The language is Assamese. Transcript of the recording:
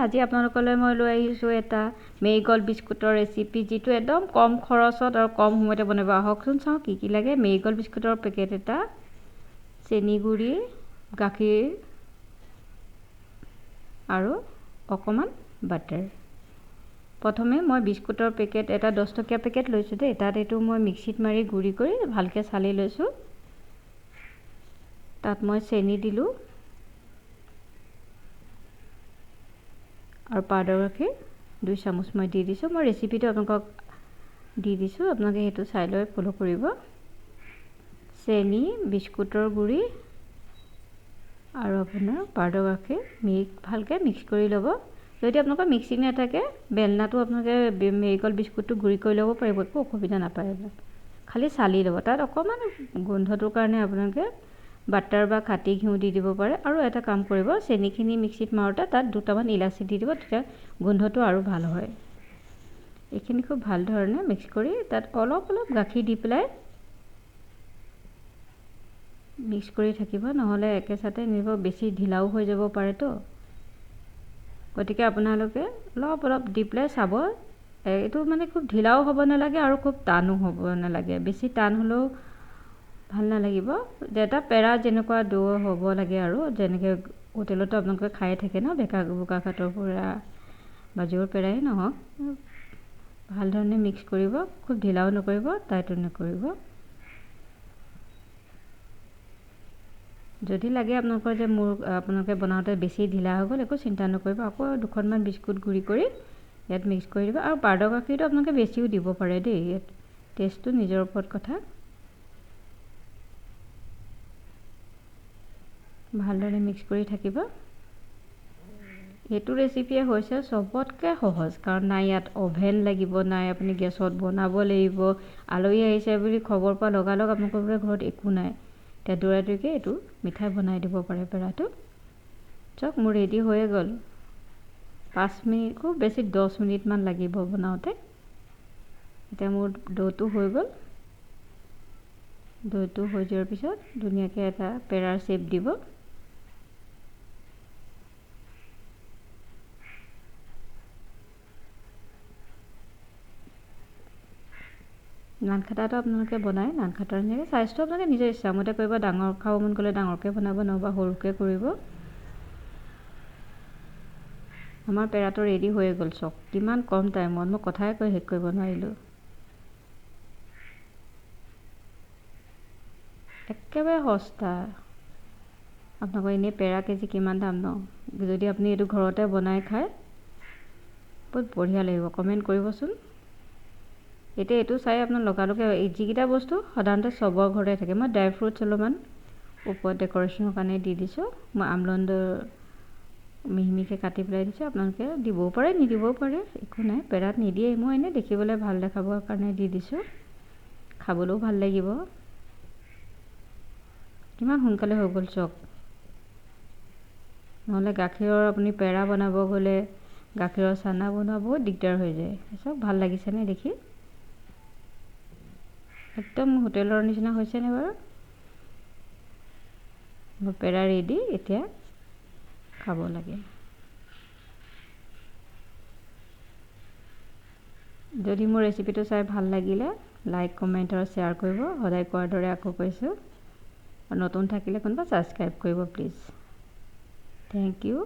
আজি আপোনালোকলৈ মই লৈ আহিছোঁ এটা মেৰিগ'ল্ড বিস্কুটৰ ৰেচিপি, যিটো একদম কম খৰচত আৰু কম সময়তে বনাব। আহকচোন চাওঁ কি কি লাগে। মেৰিগ'ল্ড বিস্কুটৰ পেকেট এটা, চেনি গুড়ি, গাখীৰ আৰু অকণমান বাটাৰ। প্ৰথমে মই বিস্কুটৰ পেকেট এটা 10 টকীয়া পেকেট লৈছোঁ দেই। তাত এইটো মই মিক্সিত মাৰি গুড়ি কৰি ভালকৈ চালি লৈছোঁ। তাত মই চেনি দিলোঁ আৰু পাউদাৰ গাখীৰ 2 চামুচ মই দি দিছোঁ। মই ৰেচিপিটো আপোনালোকক দি দিছোঁ, আপোনালোকে সেইটো চাই লৈ ফ'ল' কৰিব। চেনি, বিস্কুটৰ গুড়ি আৰু আপোনাৰ পাউদাৰ গাখীৰ ভালকৈ মিক্স কৰি ল'ব। যদি আপোনালোকৰ মিক্সি নাথাকে, বেলনাটো আপোনালোকে মেৰিগ'ল্ড বিস্কুটটো গুড়ি কৰি ল'ব পাৰিব, একো অসুবিধা নাপায়। খালি চালি ল'ব। তাত অকণমান গোন্ধটোৰ কাৰণে আপোনালোকে বাটাৰ বা খাটি ঘিউ দি দিব পাৰে। আৰু এটা কাম কৰিব, চেনিখিনি মিক্সিত মাৰোঁতে তাত 2টামান ইলাচি দি দিব, তেতিয়া গোন্ধটো আৰু ভাল হয়। এইখিনি খুব ভাল ধৰণে মিক্স কৰি তাত অলপ অলপ গাখীৰ দি পেলাই মিক্স কৰি থাকিব, নহ'লে একেচাতে নিব বেছি ঢিলাও হৈ যাব পাৰেতো। গতিকে আপোনালোকে অলপ অলপ দি পেলাই চাব। এইটো মানে খুব ঢিলাও হ'ব নালাগে আৰু খুব টানো হ'ব নালাগে। বেছি টান হ'লেও ভাল নালাগিব। এটা পেৰা যেনেকুৱা দৌ হ'ব লাগে আৰু যেনেকৈ হোটেলতো আপোনালোকে খায়ে থাকে ন, বোকাখাটৰ পৰা বা য'ৰ পেৰাই নহওক, ভাল ধৰণে মিক্স কৰিব। খুব ঢিলাও নকৰিব, টাইটো নকৰিব। যদি লাগে আপোনালোকৰ যে মোৰ আপোনালোকে বনাওঁতে বেছি ঢিলা হৈ গ'ল, একো চিন্তা নকৰিব, আকৌ 2খনমান বিস্কুট গুড়ি কৰি ইয়াত মিক্স কৰি দিব। আৰু পাউদাৰ গাখীৰটো আপোনালোকে বেছিও দিব পাৰে দেই, ইয়াত টেষ্টটো নিজৰ ওপৰত কথা। ভালদৰে মিক্স কৰি থাকিব। এইটো ৰেচিপিয়ে হৈছে চবতকৈ সহজ, কাৰণ নাই ইয়াত অভেন লাগিব, নাই আপুনি গেছত বনাব লাগিব। আলহী আহিছে বুলি খবৰ পোৱা লগালগ আপোনালোকৰ বোলে ঘৰত একো নাই, এতিয়া দৌৰা দৌৰিকৈ এইটো মিঠাই বনাই দিব পাৰে পেৰাটো। চাওক মোৰ ৰেডি হৈয়ে গ'ল। 5 মিনিট, খুব বেছি 10 মিনিটমান লাগিব বনাওঁতে। এতিয়া মোৰ দৈটো হৈ গ'ল। দৈটো হৈ যোৱাৰ পিছত ধুনীয়াকৈ এটা পেৰাৰ শ্বেপ দিব। নানখাটাটো আপোনালোকে বনায়, নানখাটাৰ নিচিনাকৈ চাইজটো আপোনালোকে নিজৰ ইচ্ছামতে কৰিব। ডাঙৰ খাব মন গ'লে ডাঙৰকৈ বনাব, নহ'বা সৰুকৈ কৰিব। আমাৰ পেৰাটো ৰেডি হৈয়ে গ'ল। চাওক কিমান কম টাইমত, মই কথাই কৈ শেষ কৰিব নোৱাৰিলোঁ। একেবাৰে সস্তা। আপোনালোকৰ এনেই পেৰা কেজি কিমান দাম ন? যদি আপুনি এইটো ঘৰতে বনাই খায় বহুত বঢ়িয়া লাগিব। কমেণ্ট কৰিবচোন। এতিয়া এইটো চাই আপোনাৰ লগালগে এই যিকেইটা বস্তু সাধাৰণতে চবৰ ঘৰতে থাকে, মই ড্ৰাই ফ্ৰুটছ অলপমান ওপৰত ডেক'ৰেশ্যনৰ কাৰণে দি দিছোঁ। মই আমলণ্ড মিহি মিহিকৈ কাটি পেলাই দিছোঁ, আপোনালোকে দিবও পাৰে নিদিবও পাৰে, একো নাই। পেৰাত নিদিয়ে, মই এনেই দেখিবলৈ ভাল দেখাবৰ কাৰণে দি দিছোঁ, খাবলৈও ভাল লাগিব। কিমান সোনকালে হৈ গ'ল চাওক। নহ'লে গাখীৰৰ আপুনি পেৰা বনাব গ'লে, গাখীৰৰ চানা বনোৱা বহুত দিগদাৰ হৈ যায়। চাওক ভাল লাগিছেনে দেখি? একদম হোটেলৰ নিচিনা হৈছেনে বাৰু? মোৰ পেৰা ৰেডি, এতিয়া খাব লাগে। যদি মোৰ ৰেচিপিটো চাই ভাল লাগিলে লাইক, কমেণ্ট আৰু শ্বেয়াৰ কৰিব। সদায় কোৱাৰ দৰে আকৌ কৈছোঁ, আৰু নতুন থাকিলে কোনোবা ছাবস্ক্ৰাইব কৰিব প্লিজ। Thank you.